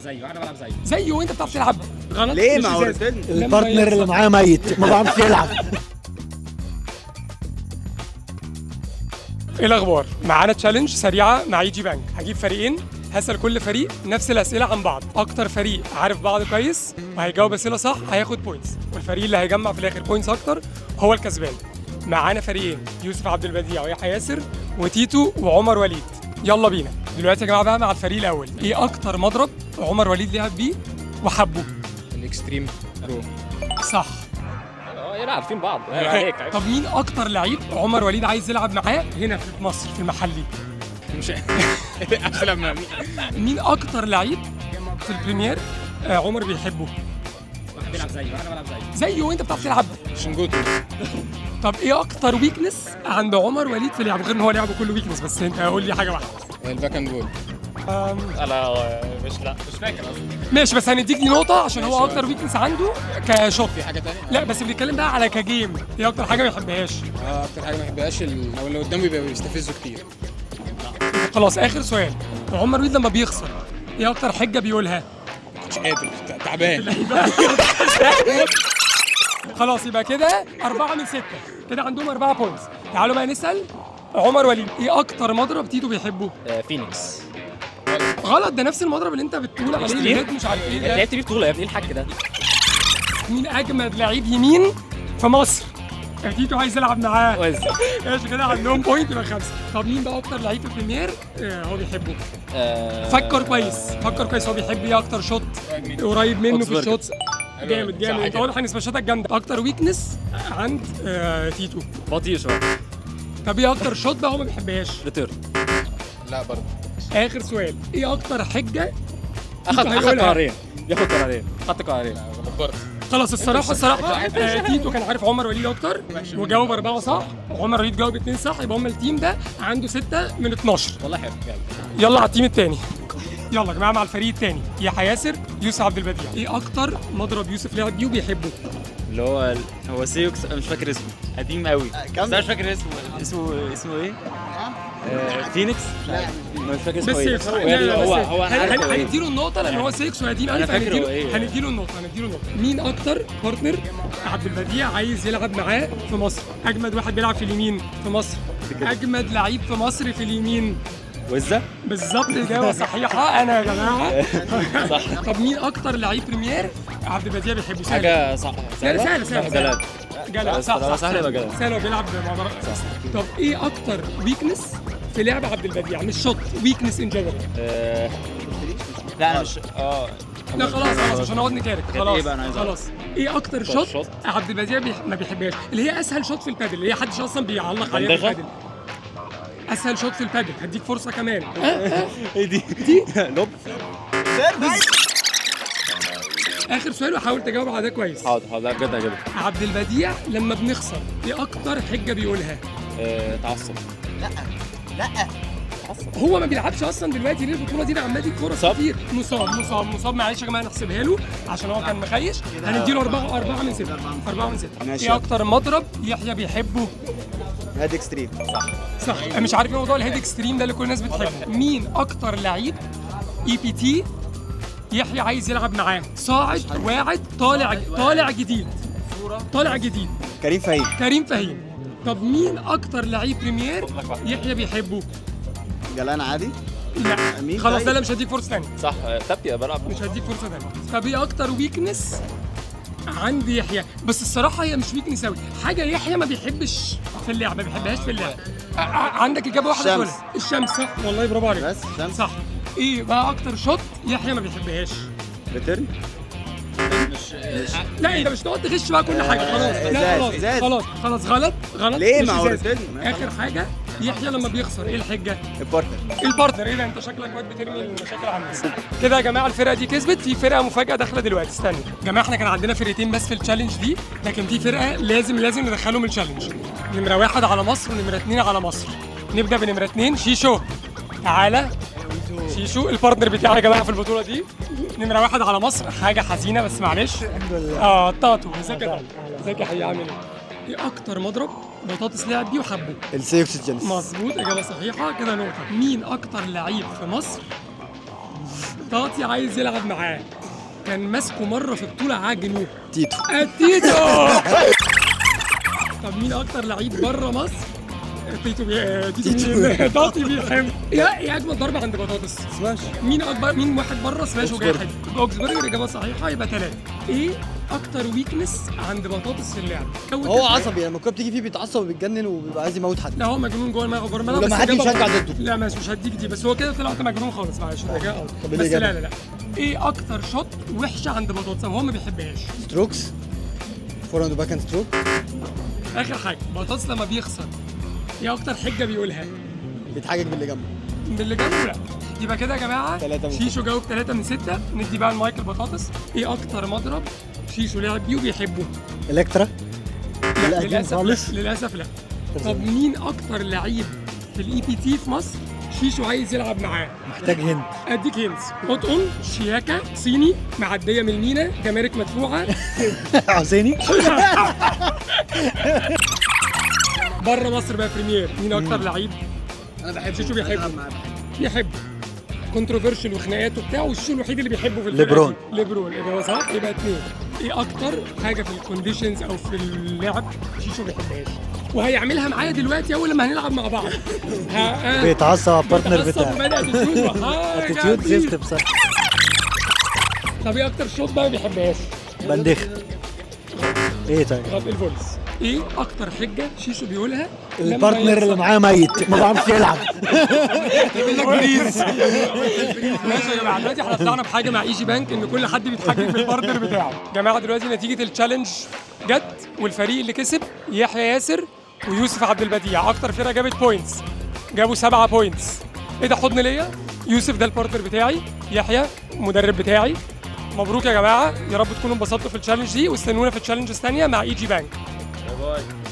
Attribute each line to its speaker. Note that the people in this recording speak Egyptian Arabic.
Speaker 1: زيه، انا بلعب زيه.
Speaker 2: زيه وانت بتعرف تلعب غلط.
Speaker 3: ليه؟
Speaker 2: مش
Speaker 3: ما هو
Speaker 2: إزاز.
Speaker 3: return.
Speaker 2: لما
Speaker 4: ال partner اللي
Speaker 2: يخسر.
Speaker 4: معاه ميت، ما بعرفش يلعب.
Speaker 2: ايه الاخبار؟ معانا challenge سريعة مع EG Bank. هجيب فريقين، هسال كل فريق نفس الاسئلة عن بعض. اكتر فريق عارف بعض كويس وهيجاوب اسئلة صح هياخد points، والفريق اللي هيجمع في الاخر points اكتر هو الكسبان. معانا فريقين، يوسف عبد البديع ويحيى ياسر وتيتو وعمر وليد. يلا بينا دلوقتي يا جماعة بقى مع الفريق الاول. ايه اكتر مضرب عمر وليد لعب بيه وحبه؟
Speaker 1: ال Extreme Pro.
Speaker 2: صح.
Speaker 1: اه يلا، عارفين بعض، عيب عليك، عيب.
Speaker 2: طب مين اكتر لعيب عمر وليد عايز يلعب معاه هنا في مصر في المحلي؟
Speaker 1: مش عشان لما مين؟
Speaker 2: مين اكتر لعيب في ال Premier عمر بيحبه؟
Speaker 1: واحد بيلعب زيه، انا بلعب زيه.
Speaker 2: زيه وانت بتعرف تلعب.
Speaker 1: شنجوتو.
Speaker 2: طب ايه اكتر weakness عند عمر وليد في لعبه، غير ان هو لعبه كله weakness، بس انت قول لي حاجة واحده.
Speaker 1: ال backhand volley. انا مش، لا مش فاكر اصلا.
Speaker 2: ماشي، بس هنديك دي نقطة عشان هو اكتر weakness عنده ك shot.
Speaker 1: في حاجة ثانيه؟
Speaker 2: لا، بس بنتكلم بقى على ك game، ايه اكتر حاجة ما بيحبهاش؟
Speaker 1: اكتر حاجة ما بحبهاش او اللي قدامه بيبقى بيستفزه كتير.
Speaker 2: خلاص، اخر سؤال، عمر وليد لما بيخسر ايه اكتر حجه بيقولها؟
Speaker 1: مش قادر، تعبان.
Speaker 2: خلاص، يبقى كده 4 من 6، كده عندهم 4 points. تعالوا بقى نسأل عمر وليد، ايه أكتر مضرب تيتو بيحبه؟
Speaker 5: فينيكس.
Speaker 2: غلط، ده نفس المضرب اللي انت بتقول عليه
Speaker 5: Extreme؟
Speaker 2: اللي مش عارف ايه ده.
Speaker 5: لعبت بيه بطوله يا ابني، ايه الحك ده؟
Speaker 2: مين أجمد لعيب يمين في مصر؟ تيتو عايز يلعب معاه.
Speaker 5: وز.
Speaker 2: ماشي، كده عندهم point، يبقى 5. طب مين بقى أكتر لعيب في ال Premier هو بيحبه؟ فكر كويس، فكر كويس، هو بيحب ايه أكتر shot قريب منه في
Speaker 5: أوكسبرجر.
Speaker 2: ال shots؟ جامد
Speaker 1: صح
Speaker 2: جامد، انت
Speaker 1: كده.
Speaker 2: واضح ان سماشاتك جامدة. اكتر weakness عند تيتو؟
Speaker 5: بطيء شويه.
Speaker 2: طب ايه اكتر shot بقى هو ما بيحبهاش؟
Speaker 5: return.
Speaker 1: لا برضه.
Speaker 2: اخر سؤال، ايه اكتر حجه
Speaker 5: اخد اخد
Speaker 2: هيقولها.
Speaker 5: قرارين، بياخد قرارين، خدت قرارين.
Speaker 1: برضه.
Speaker 2: خلاص، الصراحة الصراحة تيتو كان عارف عمر وليد اكتر وجاوب 4 صح، عمر وليد جاوب 2 صح، يبقى هم ال team ده عنده 6 من 12.
Speaker 5: والله حلو، جامد.
Speaker 2: يلا على ال team التاني. يلا يا جماعة مع الفريق التاني، يحيى ياسر، يوسف عبد البديع. ايه اكتر مضرب يوسف لعب بيه وبيحبه؟
Speaker 6: اللي هو هو سيوكس، انا مش فاكر اسمه، قديم قوي. بس انا مش فاكر اسمه، اسمه ايه؟ فينيكس؟ مش فاكر
Speaker 2: بس
Speaker 6: اسمه ايه.
Speaker 2: سيكس، لا لا،
Speaker 6: هو
Speaker 2: بس
Speaker 6: هو انا عارف هو ايه.
Speaker 2: هنديله النقطة لأن هو 6 وقديم قوي.
Speaker 6: أنا فاكر هو
Speaker 2: فهنديله
Speaker 6: إيه.
Speaker 2: هنديله النقطة، هنديله النقطة. مين أكتر partner عبد البديع عايز يلعب معاه في مصر؟ أجمد واحد بيلعب في اليمين في مصر، أجمد لعيب في مصر في اليمين.
Speaker 6: وزة.
Speaker 2: بالظبط، إجابة صحيحة. أنا يا جماعة صح. طب مين أكتر لعيب Premier عبد البديع بيحبه؟ سهل.
Speaker 6: حاجة صح.
Speaker 2: لا لا، سهلة سهلة.
Speaker 6: جلال.
Speaker 2: جلال.
Speaker 6: بس
Speaker 2: صح.
Speaker 6: طالما
Speaker 2: صح.
Speaker 6: سهل يبقى جلال.
Speaker 2: سهل، هو بيلعب مع بعض. طب إيه أكتر weakness في لعب عبد البديع؟ مش shot، weakness in general.
Speaker 6: لا انا مش
Speaker 2: لا خلاص خلاص، عشان نقعد نكارك. خلاص.
Speaker 6: إيه بقى؟ أنا عايز أعرف.
Speaker 2: خلاص، ايه اكتر shot
Speaker 6: shot؟
Speaker 2: عبد البديع ما بيحبهاش، اللي هي اسهل shot في البادل، اللي هي حدش اصلا بيعلق عليها في
Speaker 6: بندغة؟
Speaker 2: البادل. اسهل shot في البادل، هديك فرصة كمان.
Speaker 6: ايه دي؟ دي lob.
Speaker 2: اخر سؤال، وحاول تجاوب على ده كويس.
Speaker 6: حاضر حاضر، لا بجد هجيبها.
Speaker 2: عبد البديع لما بنخسر ايه اكتر حجه بيقولها؟
Speaker 6: تعصب.
Speaker 2: هو ما بيلعبش اصلا دلوقتي، ليه البطولة دي؟ انا عمال اديك فرص
Speaker 6: مصاب؟
Speaker 2: كتير. مصاب مصاب مصاب، معلش يا جماعة نحسبها له عشان هو كان مخيش. هنديله 4، 4 من 6، 4 من 6.
Speaker 3: ماشي.
Speaker 2: ايه اكتر مضرب يحيى بيحبه؟
Speaker 3: Head Extreme.
Speaker 2: صح. أنا مش عارف ايه موضوع ال Head Extreme ده اللي كل الناس بتحبه. مين اكتر لعيب EPT يحيى عايز يلعب معاه؟ صاعد واعد، طالع، طالع جديد، طالع جديد.
Speaker 3: كريم فهيم.
Speaker 2: كريم فهيم. طب مين اكتر لعيب Premier يحيى بيحبه؟
Speaker 3: جلان عادي.
Speaker 2: لا.
Speaker 3: مين
Speaker 2: خلاص.
Speaker 3: طيب؟
Speaker 2: لا لا، مش هديك فرصة ثانية.
Speaker 6: صح، تابيا بلعب.
Speaker 2: مش هديك فرصة ثانية. طب ايه اكتر weakness عند يحيى؟ بس الصراحة هي مش weakness قوي، حاجة يحيى ما بيحبش في اللعب، ما بيحبهاش في اللعب. عندك اجابه واحدة
Speaker 3: الشمس.
Speaker 2: تقولها. الشمس، صح والله، برافو عليك.
Speaker 3: بس شمس.
Speaker 2: صح. ايه بقى اكتر shot يحيى ما بيحبهاش؟
Speaker 3: return.
Speaker 2: لا، انت مش تقعد تغش بقى كل حاجه. خلاص، لا.
Speaker 3: إزاز،
Speaker 2: خلاص.
Speaker 3: إزاز.
Speaker 2: خلاص خلاص، غلط غلط.
Speaker 3: ليه؟
Speaker 2: مش
Speaker 3: ما هو
Speaker 2: إزاز.
Speaker 3: return. ما
Speaker 2: اخر حاجه، يحيى لما بيخسر ايه الحجة؟
Speaker 3: ال partner.
Speaker 2: ال partner. ايه ده، انت شكلك واد بترمي المشاكل على الناس كده. يا جماعة الفرقة دي كسبت، في فرقه مفاجاة داخله دلوقتي. استنوا يا جماعه، احنا كان عندنا فرقتين بس في ال challenge دي، لكن في فرقه لازم لازم ندخلهم ال challenge. نمره 1 على مصر ونمره 2 على مصر. نبدا بنمره 2، شيشو. تعالى شيشو، ال partner بتاعي يا جماعة في البطولة دي. نمره 1 على مصر، حاجة حزينة بس معلش.
Speaker 4: الحمد لله.
Speaker 2: اه تاتو، ازيك يا تاتو؟ ازيك يا حبيبي، عامل ايه؟ ايه اكتر مضرب بطاطس لعب بيه وحبه؟
Speaker 3: السيوكس جينيس.
Speaker 2: مظبوط، اجابه صحيحه، كده نقطه. مين اكتر لعيب في مصر طاطي عايز يلعب معاه، كان ماسكه مرة في بطوله عاجنه.
Speaker 3: تيتو.
Speaker 2: التيتو. طب مين اكتر لعيب بره مصر تيتو بي... تيتو مين؟ طاطي بيحب. ايه اجمل ضربه عند بطاطس؟
Speaker 3: سماش.
Speaker 2: مين اكبر، مين واحد بره سماش وجاحد؟ اوكسبرجر. اجابه صحيحه، يبقى 3. ايه اكتر weakness عند بطاطس في اللعب؟
Speaker 4: هو عصبي، لما الكورة بتيجي فيه بيتعصب وبيتجنن وبيبقى عايز يموت حد.
Speaker 2: لا هو مجنون جوه الملعب وبره الملعب.
Speaker 4: ولما
Speaker 2: بس
Speaker 4: حد
Speaker 2: إجابة
Speaker 4: يشجع
Speaker 2: غلط.
Speaker 4: ضده.
Speaker 2: لا مش هديك دي، بس هو كده طلعت مجنون خالص، معلش ده كده غلط.
Speaker 4: طب إيه
Speaker 2: بس
Speaker 4: الإجابة؟
Speaker 2: لا لا لا، ايه اكتر shot وحشة عند بطاطس او هو ما بيحبهاش؟
Speaker 4: strokes، forehand و backhand stroke.
Speaker 2: اخر حاجه، بطاطس لما بيخسر ايه اكتر حجه بيقولها؟
Speaker 4: بيتحجج باللي جنبه.
Speaker 2: من اللي جنبه. لا يبقى كده يا جماعة
Speaker 4: 3 من
Speaker 2: شيشو جاوب 3 من 6. ندي بقى المايك لبطاطس. ايه اكتر مضرب شيشو لعب بيه وبيحبه؟
Speaker 4: الكترا.
Speaker 2: لا
Speaker 4: القديم
Speaker 2: للاسف لا.
Speaker 4: خالص.
Speaker 2: للاسف لا. طب مين اكتر لعيب في ال EPT في مصر شيشو عايز يلعب معاه؟
Speaker 4: محتاج hint.
Speaker 2: اديك hints: قطن، شياكه، صيني، معدية من المينا، جمارك مدفوعة.
Speaker 4: حسيني.
Speaker 2: بره مصر بقى Premier، مين اكتر لعيب
Speaker 4: انا بحبه.
Speaker 2: شيشو بيحبه. بيحبه controversial وخناقات وبتاع، والشيشو الوحيد اللي بيحبه في الفرقة
Speaker 4: ليبرون.
Speaker 2: دي. ليبرون اجابه صح، يبقى 2. ايه اكتر حاجة في ال conditions او في اللعب شيشو ما بيحبهاش وهيعملها معايا دلوقتي اول لما هنلعب مع بعض؟
Speaker 7: بيتعصب على ال partner
Speaker 2: بيتعصب
Speaker 7: بتاعه.
Speaker 2: وبدا attitude وحاجه
Speaker 7: attitude
Speaker 2: دي.
Speaker 7: زفت بصراحة.
Speaker 2: طب ايه اكتر shot بقى ما بيحبهاش؟
Speaker 7: بندخ ايه طيب؟
Speaker 2: غلط، ال volleys. ايه اكتر حجه شيشو بيقولها لما
Speaker 7: ال partner اللي
Speaker 2: يخسر؟
Speaker 7: معاه ميت ما بعرفش يلعب.
Speaker 2: ماشي يا جماعة، دلوقتي احنا طلعنا بحاجة مع EG Bank ان كل حد بيتحجج في ال partner بتاعه. جماعة دلوقتي نتيجة ال challenge جت، والفريق اللي كسب يحيى ياسر ويوسف عبد البديع، اكتر فرقه جابت points، جابوا 7 points. ايه ده حضن ليا؟ يوسف ده ال partner بتاعي، يحيى المدرب بتاعي. مبروك يا جماعة، يا رب تكونوا انبسطتوا في ال challenge دي، واستنونا في ال challenge الثانية مع EG Bank.
Speaker 6: bye bye.